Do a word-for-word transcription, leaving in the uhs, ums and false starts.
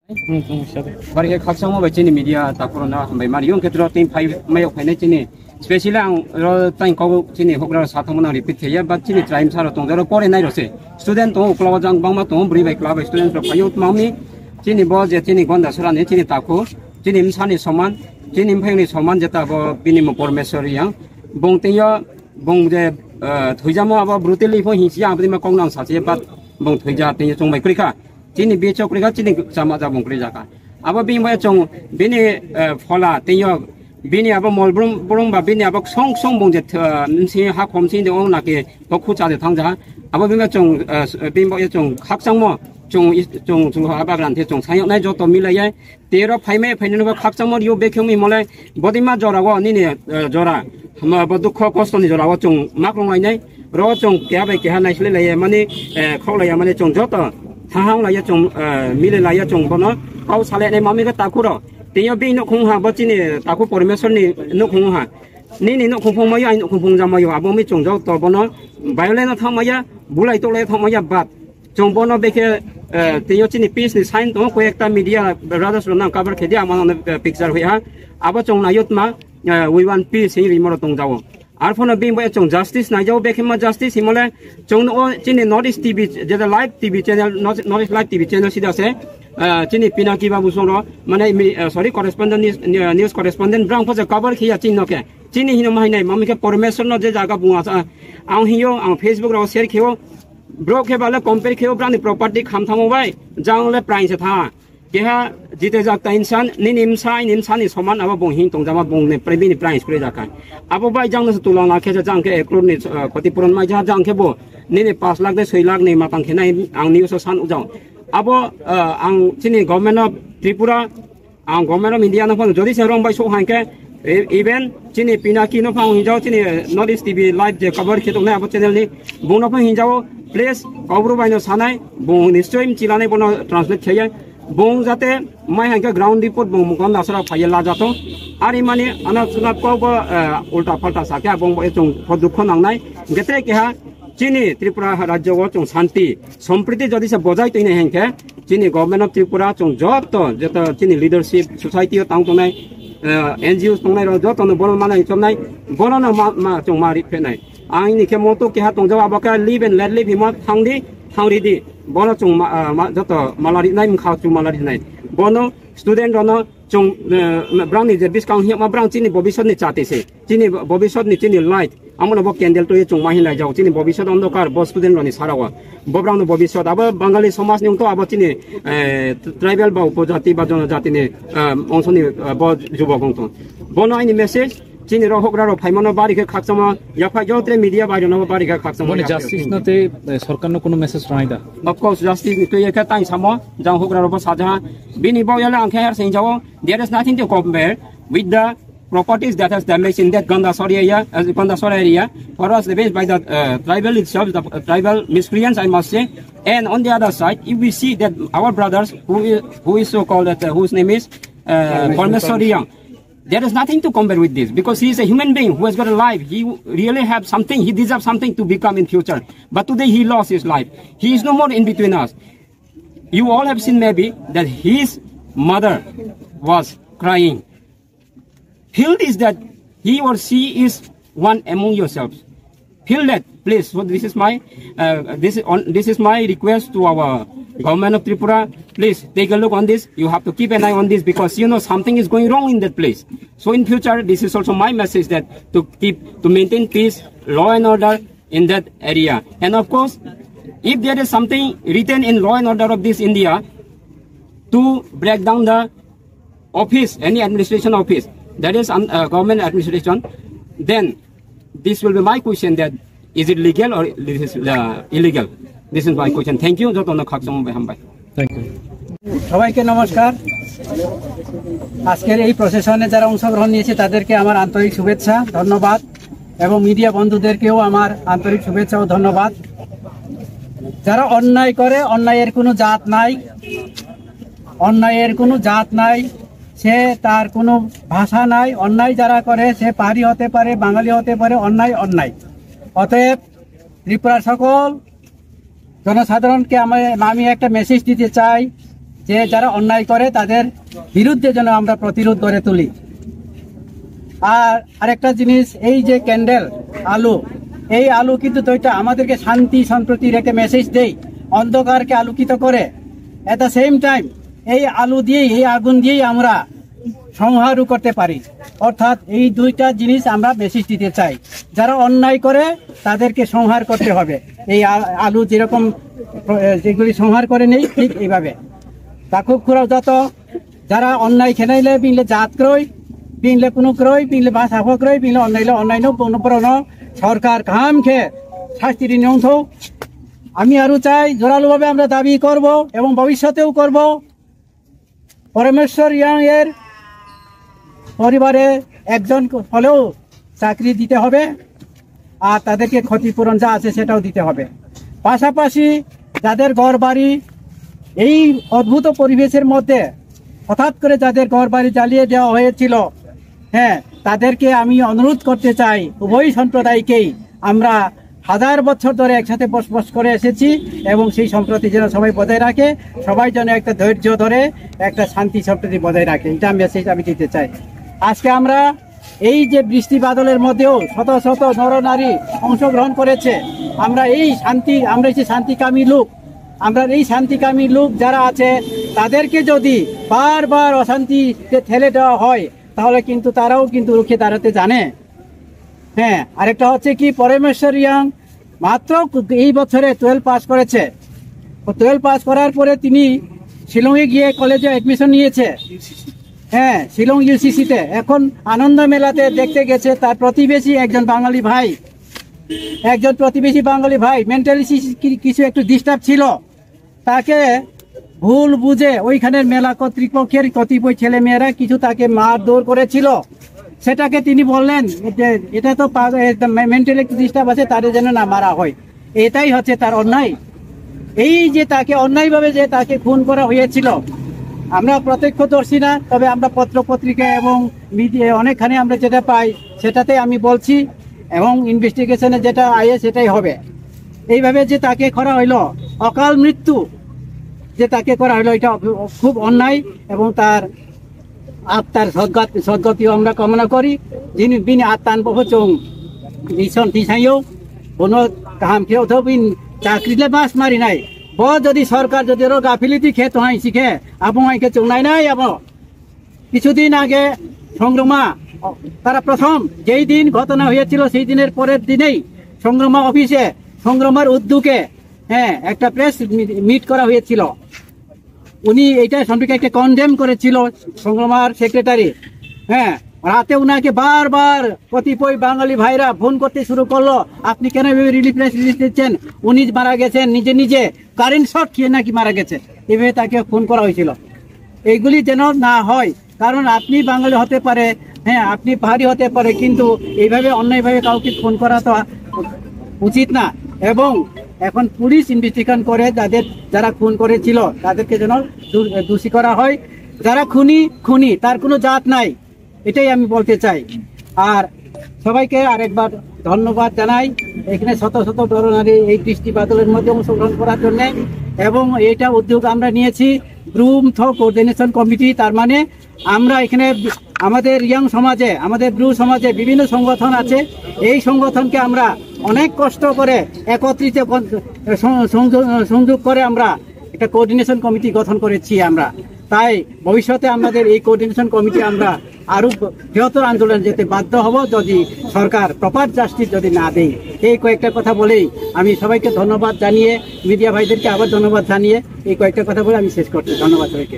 Bari khe khakchangma bai chini media takhurokno hambai mari. Yong khetro tin phai mayok phainai chini specially ang ro tang kok chini hokra sa thangmano repeat khaiya, but chini try msa ro tong jaro pore nai ro se student tongo, ukla jang bangma tongo, bwrwi bai kla bai student rok phaio mami. Chini bo je chini Gonda Sora ni chini takhu, chini msani soman, chini mphayungni soman jeta bo bini mo Pormeswar yang bong tengyo bong je, eh, thuijamo abo brutally pho hinsi ang bini ma kok nang sasi, but bong thuija tengyo chongbai kwrwi kha. Chini bichok rega chini chama jabung kri jaka. Abo bini bai chong bini, eh, phola tengyo bini abo mol brum brum ba bini abo song song bung je, eh, msi ha khom si de ong nake bokhu cha de thang ja. Abo bini bai chong, eh, bini bai chong khakchangmo chong is-, chong chong ha bagran the chong sayok nai joto milai ye. Tero phaimai phainai no khakchangmo rio bekhemi mole bodima jora go nini, eh, jora. Hama bo dukho kosto ni jora o chong mak rong lai nai. Ro chong keha bai keha naislai laiya mani, eh, khok laiya mani chong joto thahang laiya chong, eh, mile laiya chong bono kau sale nai mami ga takhuro. Tengyo bini nukhung ha bo chini takhu Pormeswar ni nukhung ha. Nini nukhung phung mayo, ai nukhung phung jamayo. Abo mi chong joto bono violent thang maya, bulai tolai thang maya, but chong bono bekhe, eh, tengyo chini peace ni sign tongo, koi ekta media brothers rok nang cover khedi ama, eh, picture hui ha. Abo chong nayot ma, eh, we want peace, hing rimoro tong jao. Arphono bini bo chong justice nai jao, bekhema justice himole chong no chini North East T V, jeta live T V channel, North, North East Live T V channel sida se, eh, chini Pinaki Babu songro, mane mi, eh, sorry, correspondent news, eh, news correspondent brang pho je cover khiya chini no ke. Chini hino mahinai, mami ke Pormeswar no je jaga bunga sa, ang hiyo, ang Facebook rao share khiyo, bro ke bale compare khiyo, brani property kham thamo bai, jang le prank se tha. Keha jite jak ta insan, nini msa, nini msa ni soman abo bung hing tong jama bung ne pre-, bini price kre jaka. Abo bai jang nasa tulang la khe jang khe ek crore ni, eh, khoti puron mai ja jang khe bo nini paanch lakh de soi lakh ni matang khe nai ang ni uso san ujang. Abo, eh, ang chini government of Tripura, ang government of India no phang jodi se rong bai so hang khe, e-, even chini Pinaki no phang hinjao chini North East T V live je cover khe tong nai abo channel ni bung no phang hinjao please kaubru bai no sanai bung nischoi mchila nai bono translate khe ya. Bung jate mai hangke ground report bung mukon nasara phaiye la jato. Ari mani ana suna ko bo, eh, ulta palta sakya bung bo chong pho dukho nangnai. Gete keha chini Tripura rajyo o chong santi sompriti jodi se bojai tui nai hangke chini government of Tripura chong joto joto chini leadership society o tang tongnai, eh, N G Os tongnai ro joto no bono manai chomnai bono no ma, ma chong ma ri phenai. Ang ni khe moto keha tongjao abo khe live and let live himo thangdi, thangri di. Bono chwng ma, ah, ma, joto mala rinai, mkha chwng mala rinai. Bono student rono chwng, eh, brang ni je biskang hiya ma brang chini bobisot ni chati se. Chini bobisot ni chini light. Amo no bo candle to ye chwng ma hinai jao. Chini bobisot ondokar bo student roni sara wa. Bo brang no bobisot abo Bangali somaj ni ungto abo chini, eh, tribal ba upojati ba jonojati ni, eh, ongso ni, eh, bo jubok ungto. Bono aini message. Chini rok hokra rok phaimano bari khe khakchangma yaphai jotre media bai rokno bari khe khakchangma Boni yaphai justice rok. No tei, eh, sorkar no kuno message rwnai da? Of course, justice ni twi khe tang samo jang hokra rok bo sajaha. Bini bo yale ang khe her sing jao. There is nothing to compare with the properties that has damaged in that Gandasora area, uh, Gandasora area. For us, revenged by the, uh, tribal itself, the, uh, tribal miscreants, I must say. And on the other side, if we see that our brothers who is, who is so called that, uh, whose name is, uh, Parmeshwar Riyang, there is nothing to compare with this because he is a human being who has got a life. He really have something. He deserves something to become in future. But today he lost his life. He is no more in between us. You all have seen maybe that his mother was crying. Feel this that he or she is one among yourselves. Feel that, please. So this is my, uh, this is on, this is my request to our government of Tripura. Please take a look on this. You have to keep an eye on this because you know something is going wrong in that place. So in future, this is also my message that to keep, to maintain peace, law and order in that area. And of course, if there is something written in law and order of this India to break down the office, any administration office, that is, um, uh, government administration, then this will be my question that is it legal or this is, uh, illegal? This is my question. Thank you. Jotono khakchangma bai hambai. Thank you. সবাইকে নমস্কার। আজকের এই প্রসেশনে যারা অংশগ্রহণ নিয়েছে তাদেরকে আমার আন্তরিক শুভেচ্ছা, ধন্যবাদ এবং মিডিয়া বন্ধুদেরকেও আমার আন্তরিক শুভেচ্ছা ও ধন্যবাদ। যারা অন্যায় করে, অন্যায়ের কোনো জাত নাই, অন্যায়ের কোনো জাত নাই, সে তার কোনো ভাষা নাই। অন্যায় যারা করে সে পাহাড়ি হতে পারে, বাঙালি হতে পারে, অন্যায় অন্যায়। অতএব ত্রিপুরার সকল জনসাধারণকে আমি, আমি একটা মেসেজ দিতে চাই, যে যারা অন্যায় করে তাদের বিরুদ্ধে যেন আমরা প্রতিরোধ গড়ে তুলি। আর আরেকটা জিনিস, এই যে ক্যান্ডেল আলো, এই আলো কিন্তু দুইটা আমাদেরকে শান্তি সম্প্রীতির একটা মেসেজ দেই, অন্ধকারকে আলোকিত করে। অ্যাট দ্য সেম টাইম এই আলো দিয়েই, এই আগুন দিয়েই আমরা সংহারও করতে পারি। অর্থাৎ এই দুইটা জিনিস আমরা মেসেজ দিতে চাই, যারা অন্যায় করে তাদেরকে সংহার করতে হবে। এই আ-, আলো যেরকম প্র-, যেগুলি সংহার করে নেই, ঠিক এইভাবে। Takhuk khurao joto jara onnai khenaile bingle jat kroi, bingle kunu kroi, bingle basa pho kroi, bingle onnai le onnai no bono porono sorkar kaham khe shasti rini wngthok. আমি আরো চাই, জোরালোভাবে আমরা দাবি করব এবং ভবিষ্যতেও করব। পরমেশ্বর রিয়াং এর পরিবারে একজন হলেও চাকরি দিতে হবে, আর তাদেরকে ক্ষতিপূরণ যা আছে সেটাও দিতে হবে। পাশাপাশি যাদের ঘর বাড়ি এই অদ্ভুত পরিবেশের মধ্যে হঠাৎ করে যাদের ঘর বাড়ি জ্বালিয়ে দেওয়া হয়েছিল, হ্যাঁ, তাদেরকে আমি অনুরোধ করতে চাই, উভয় সম্প্রদায়কেই আমরা হাজার বছর ধরে একসাথে বসবাস করে এসেছি এবং সেই সম্প্রীতি যেন সবাই বজায় রাখে, সবাই যেন একটা ধৈর্য ধরে একটা শান্তি সম্প্রীতি বজায় রাখে, এটা মেসেজ আমি দিতে চাই। আজকে আমরা এই যে বৃষ্টি বাদলের মধ্যেও শত শত নরনারী অংশগ্রহণ করেছে, আমরা এই শান্তি, আমরা এই যে শান্তিকামী লোক, আমরা এই শান্তিকামী লোক যারা আছে, তাদেরকে যদি বারবার অশান্তিতে ঠেলে দেওয়া হয়, তাহলে কিন্তু তারাও কিন্তু রুখে দাঁড়াতে জানে। হ্যাঁ, আরেকটা হচ্ছে কি, পরমেশ্বর রিয়াং মাত্র এই বছরে টুয়েলভ পাস করেছে। টুয়েলভ পাস করার পরে তিনি শিলংয়ে গিয়ে কলেজে অ্যাডমিশন নিয়েছে। হ্যাঁ, শিলং ইউসিসি তে। এখন আনন্দ মেলাতে দেখতে গেছে তার প্রতিবেশী একজন বাঙালি ভাই, একজন প্রতিবেশী বাঙালি ভাই মেন্টালি কিছু একটু ডিস্টার্ব ছিল, তাকে ভুল বুঝে ওইখানের মেলা কর্তৃপক্ষের কতিপয় ছেলে মেয়েরা কিছু তাকে মারধর করেছিল। সেটাকে তিনি বললেন যে এটা তো মেন্টালি একটু ডিস্টার্ব আছে, তারে যেন না মারা হয়, এটাই হচ্ছে তার অন্যায়। এই যে তাকে অন্যায়ভাবে যে তাকে খুন করা হয়েছিল, আমরা প্রত্যক্ষদর্শী না, তবে আমরা পত্র পত্রিকা এবং মিডিয়া অনেকখানে আমরা যেটা পাই, সেটাতে আমি বলছি, এবং ইনভেস্টিগেশনে যেটা আইয়ে সেটাই হবে। এইভাবে যে তাকে করা হইলো, অকাল মৃত্যু যে তাকে করা হইলো, এটা খুব অন্যায় এবং তার আত্মার সদ্গত-, সদ্গতিও আমরা কামনা করি। যিনি বিনি আত্মান বহুচং ison tisangyo, bono kaham khe otho bin chakri le mas mari nai. Bo jodi sorkar jodi oro gafiliti khe to hai sikhe, abo hai khe chungnai nai abo. কিছুদিন আগে সংগ্রামা, তারা প্রথম যেই দিন ঘটনা হয়েছিল, সেই দিনের পরের দিনেই সংগ্রামা অফিসে সংগ্রামার উদ্যোগে, হ্যাঁ, একটা প্রেস মিট করা হয়েছিল। উনি এটা সম্পর্কে একটা কন্ডেম করেছিল সংগ্রামার সেক্রেটারি। হ্যাঁ, রাতে উনাকে বারবার কতিপয় বাঙালি ভাইরা ফোন করতে শুরু করলো, "আপনি কেন এভাবে রিলিফ প্রেস রিলিজ দিচ্ছেন? উনি মারা গেছেন নিজে নিজে, কারেন্ট শর্ট খেয়ে নাকি মারা গেছে।" এভাবে তাকে ফোন করা হয়েছিল। এইগুলি যেন না হয়, কারণ আপনি বাঙালি হতে পারে, হ্যাঁ, আপনি পাহাড়ি হতে পারে, কিন্তু এইভাবে অন্যায়ভাবে কাউকে খুন করা তো উচিত না। এবং এখন পুলিশ ইনভেস্টিগেশন করে, যাদের, যারা খুন করেছিল তাদেরকে যেন দু-, দোষী করা হয়। যারা খুনি, খুনি, তার কোনো জাত নাই, এটাই আমি বলতে চাই। আর সবাইকে আরেকবার ধন্যবাদ জানাই, এখানে শত শত নরনারী এই বৃষ্টি বাদলের মধ্যে অংশগ্রহণ করার জন্য। এবং এইটা উদ্যোগ আমরা নিয়েছি ব্রু থ কোঅর্ডিনেশন কমিটি, তার মানে আমরা এখানে আমাদের রিয়াং সমাজে, আমাদের ব্রু সমাজে বিভিন্ন সংগঠন আছে। এই সংগঠনকে আমরা অনেক কষ্ট করে একত্রিত কর-, সং-, সংযো-, সংযোগ করে আমরা একটা কোঅর্ডিনেশন কমিটি গঠন করেছি আমরা। তাই ভবিষ্যতে আমাদের এই কোঅর্ডিনেশন কমিটি আমরা আরো বৃহত্তর আন্দোলন যেতে বাধ্য হব, যদি সরকার প্রপার জাস্টিস যদি না দেয়। এই কয়েকটা কথা বলেই আমি সবাইকে ধন্যবাদ জানিয়ে, মিডিয়া ভাইদেরকে আবার ধন্যবাদ জানিয়ে এই কয়েকটা কথা বলে আমি শেষ করছি। ধন্যবাদ সবাইকে।